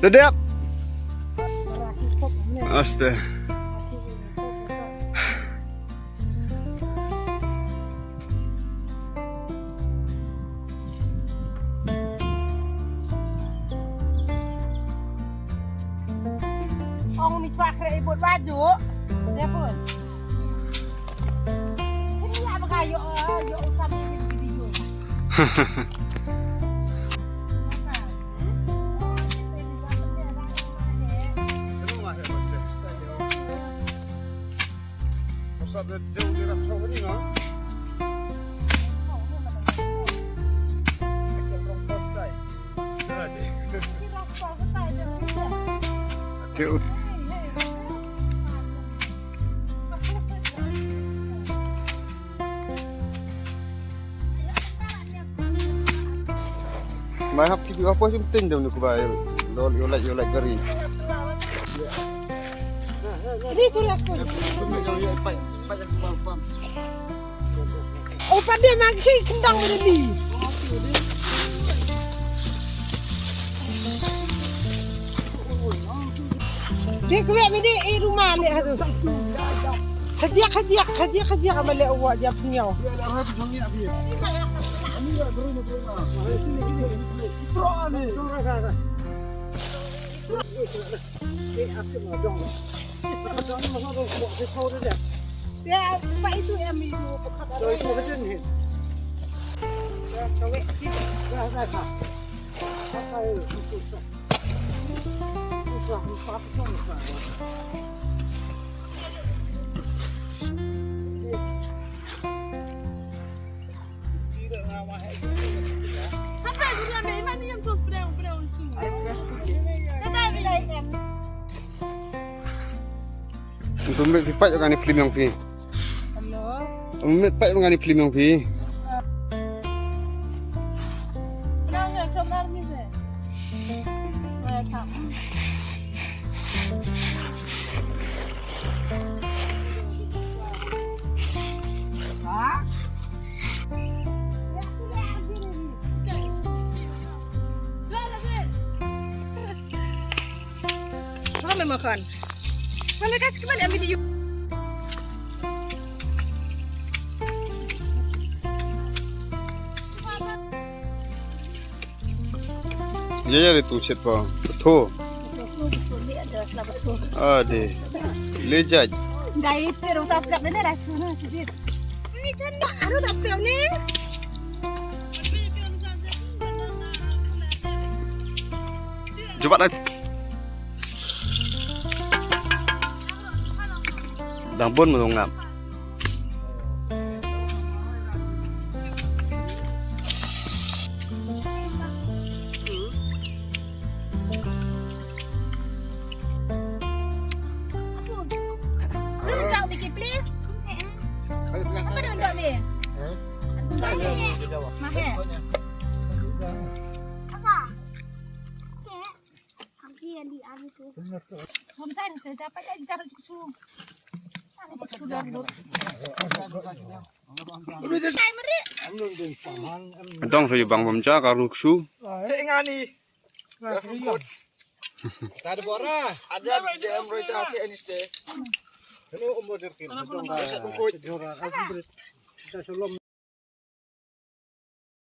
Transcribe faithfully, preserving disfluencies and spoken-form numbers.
Dedep. Aste. Ong ni chwa kre ibut baju. Dia pun. Ini ya baka yo yo kam video. Mai hap ki, hap poi sim tin dam ni ku bai. Lol, yo lai, yo lai gari. Ni tu lah ku. Oh, pada magi kendang ni. Dia kuat mini, eh, rumah ni, aduh. Khajiak, khajiak, khajiak, khajiak, ama leh awak dia punya. Ya, apa itu yang itu? Ya, kawek. Tum mit phi pat ïa kane film ïong phi. Hello. Tum mit pat ïa kane film ïong phi. Mama makan. Mama kasih kemana video? Ïa, ïa, ri tu chet pa. Betul. Ade. Le jaj. Dai te ro ta plak ne la chu na sidi. Ni kan ba ro ta plak ne. Jubab na. Dang bun ma dong ngam. Dong sa yu bang bam ja ka ruk su. Ngani. Ada bora. Ada D M Roy Cahaya ini ste. Ini umur diri. Kita selom.